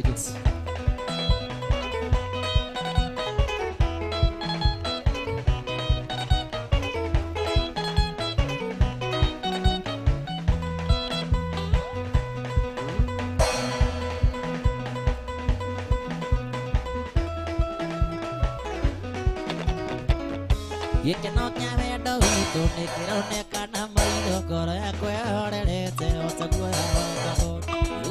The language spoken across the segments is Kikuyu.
Music. Gĩkeno kĩa wendo witũ nĩkĩronekana maitho, ngoro yakwa ĩhorerete o ta guoya wa ngano.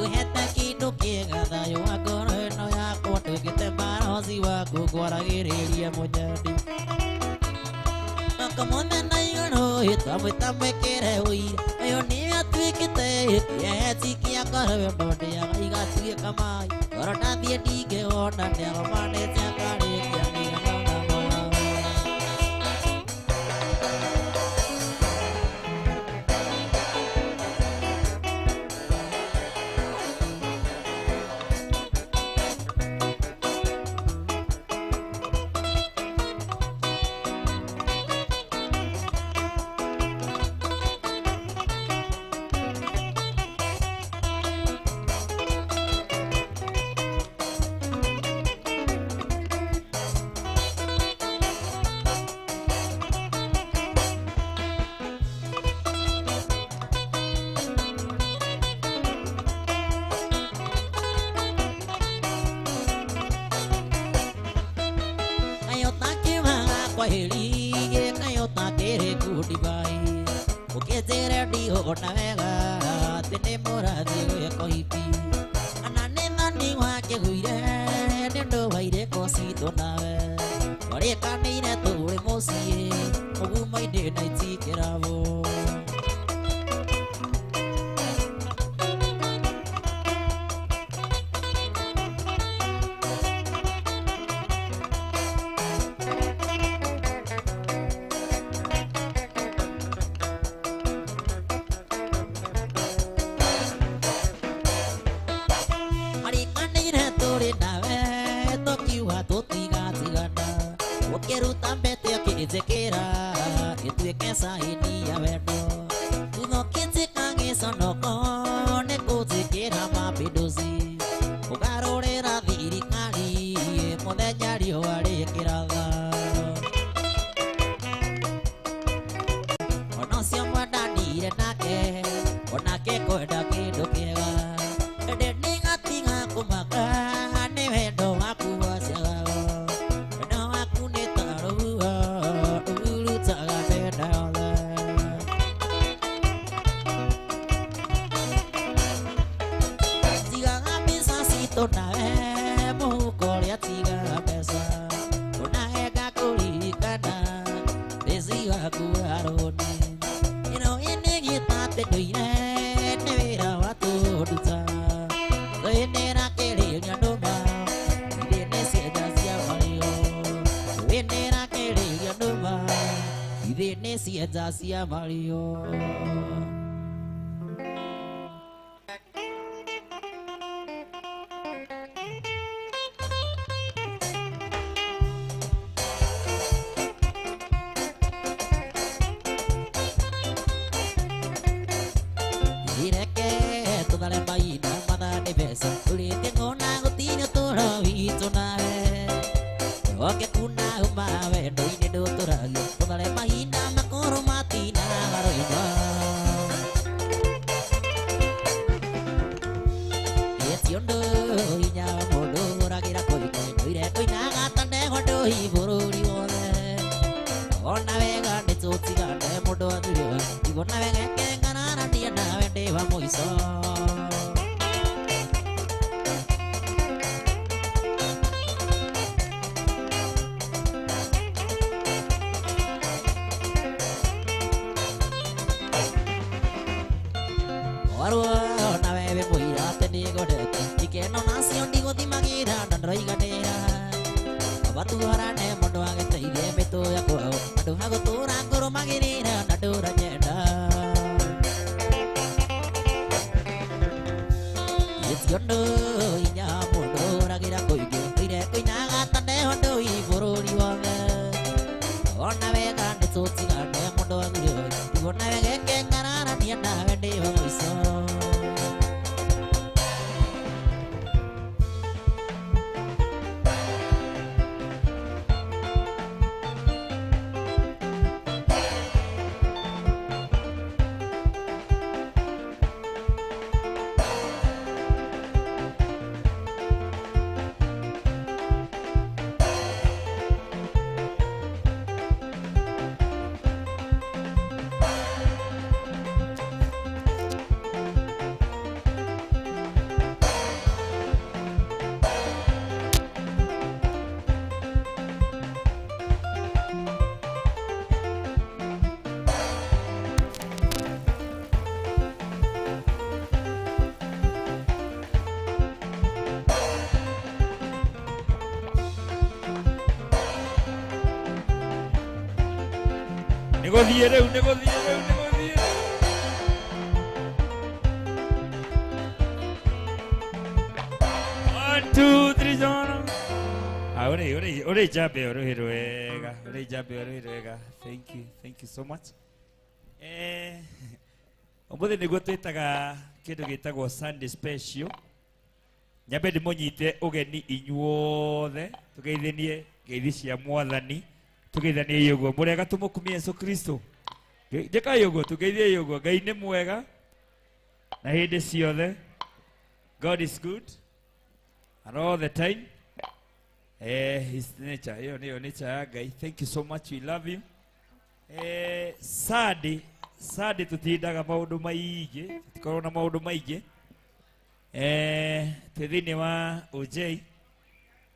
Ũhete kĩndũ kĩega thayũ wa ngoro ĩno yakwa, nduĩkĩte barothi waku ngwaragĩrĩria mũnyendi. Moko mothe na igũrũ twamwĩta mwĩkĩre ũira, ũyũ nĩwe atuĩkĩte kĩheti kĩa ngoro ĩno ndĩaga igatuĩka maĩ, ngoro ndathiĩ ndingĩwona nĩaromanĩte akarĩkia mĩigana. Ndihũna wega atĩ nĩ mũrathiĩ gwĩka ũhiki, kana nĩ thani wakĩgũire nĩ ũndũ wa irĩko citũ nawe, twarĩkanĩire tũrĩ mũciĩ mũgumo-inĩ na itikĩragwo. Ũkĩruta mbete ũkĩnjĩkĩra ĩtuĩke caĩni ya wendo, thutha ũkĩnjĩka gĩconoko nĩ kũnjĩkĩra mapinduzi, ũgarũrĩra thirikari mũthenya riũa rĩkĩratha. Ona ũcio mwendanire nake onake kwenda kĩndũ kĩega, ĩndĩ nĩngatiga kũmaka nĩ wendo waku waciagaga. Nawe mũhuko ũrĩa tigaga mbeca, onawe ngakũririkana thĩci waku wa rũni. Ĩno ĩnĩgĩta atĩ ndũire nĩ wĩra wa tũnduta, twĩnĩrakĩrĩria ndũma ithĩ nĩ cienja cia marĩo, twĩnĩrakĩrĩria ndũma ithĩ nĩ cienja cia marĩo. Ireke tũthare mahinda mathaa nĩ mbeca, tũrĩte ng'ona gũtirĩ ũtũũro witũ nawe, oke kuna uma wendo-inĩ ndũtũragio, tũthare mahinda makũrũ matinaga rwĩmbo. Ĩ ti ũndũ hinya wa mũndũ ũragĩra kũingĩ, ndũire kũinaga ta ndegwa ndũhi bũrũri wothe, ona wega nĩ tũtigane mũndũ athire, ndigona wega ngengararania nawe ndĩ wa mũico. Warwo nawe wĩ mũira atĩ nĩngwendete, ikeno nacio ndigũthimagĩra na ndĩraiganĩra, baba tuorane mũndũ agĩteithie mĩtũ ya kwao, handũ ha gũtũra ngũrũmagĩrĩra na ndũranyenda. Ti ũndũ hinya mũndũ ũragĩra kũingĩ, ndũire kũinaga ta ndegwa ndũi bũrũri wothe, ona wega nĩ tũtigane mũndũ athire, ndigona wega ngengararania nawe ndĩ wa mũico. Nĩ gũthiĩ rĩu, nĩ gũthiĩ rĩu, nĩ gũthiĩ. One, two, three, John. Ah, uri, uri, uri jambe uri rwega, uri jambe uri rwega. Thank you, thank you so much. Umuthi niguo twitaga kindu gitagwo Sunday special. Nyambe ndimunyite ugeni inyuothe tugeithanie ngeithi cia mwathani, tugeithanie uguo murega, tumukumie Yesu Kristo. Njĩkai ũguo, tũgeithie ũguo. Ngai nĩ mwega na hĩndĩ ciothe. God is good and all the time. His nature, hiyo niyo nature ya Ngai. Thank you so much, we love you. Sunday, Sunday tutindaga maũndũ maingĩ, tutikorwo na maũndũ maingĩ. Twĩ thĩinĩ wa OJ,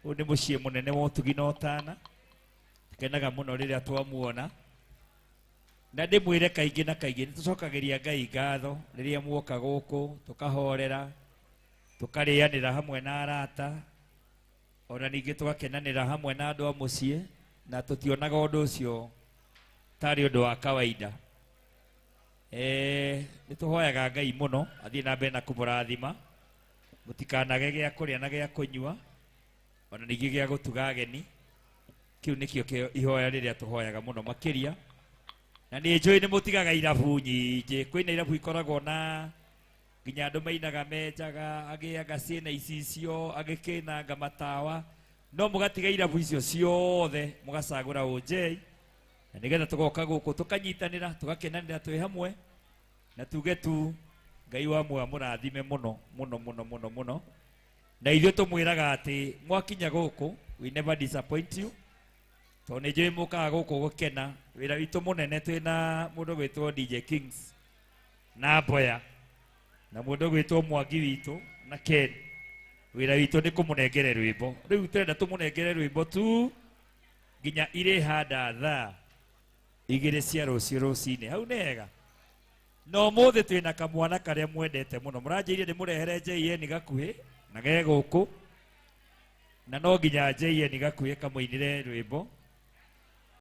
ũyũ nĩ mũciĩ mũnene wa ũtugi na ũtana. Tukenaga mũno rĩrĩa twamuona. Na ndĩmwĩre kaingĩ na kaingĩ, nĩ tũcokagĩria Ngai ngatho rĩrĩa muoka gũkũ, tũkahorera, tũkarĩanĩra hamwe na arata, ona ningĩ tũgakenanĩra hamwe na andũ a mũciĩ, na tũtionaga ũndũ ũcio tarĩ ũndũ wa kawaida. Nĩ tũhoyaga Ngai mũno athiĩ na mbere na kũmũrathima, mũtikanage gĩa kũrĩa na gĩa kũnyua, ona ningĩ gĩa gũtuga ageni. Kĩu nĩkĩo ihoya rĩrĩa tũhoyaga mũno makĩria. Na nĩ njũĩ nĩ mũtigaga irabu nyingĩ, kwĩna irabu ikoragwo na nginya andũ mainaga menjaga, angĩ anga ciĩna icicio, angĩ kĩnanga matawa, no mũgatiga irabu icio ciothe mũgacagũra OJ, na nĩgetha tũgoka gũkũ tũkanyitanĩra, tũgakenanĩra twĩ hamwe, na tuge tu Ngai wa muoyo amũrathime mũno mũno mũno mũno mũno. Na ithuĩ tũmwĩraga atĩ mwakinya gũkũ, we never disappoint you, tondũ nĩ njũĩ mũkaga gũkũ gũkena. Wĩra witũ mũnene twĩna mũndũ gwĩtwo DJ Kings na Mboya, na mũndũ gwĩtwo Mwangi witũ na Ken. Wĩra witũ nĩ kũmũnengere rwĩmbo. Rĩu tũrenda tũmũnengere rwĩmbo tu nginya irĩ handa thaa igĩrĩ cia rũciũ rũcinĩ. Hau nĩ hega. Na ũmũthĩ twĩna kamwana karĩa mwendete mũno. Mũranjĩire ndĩmũrehere JN gakuhĩ na ge gũkũ, na no nginya JN gakuhĩ kamũinĩre rwĩmbo.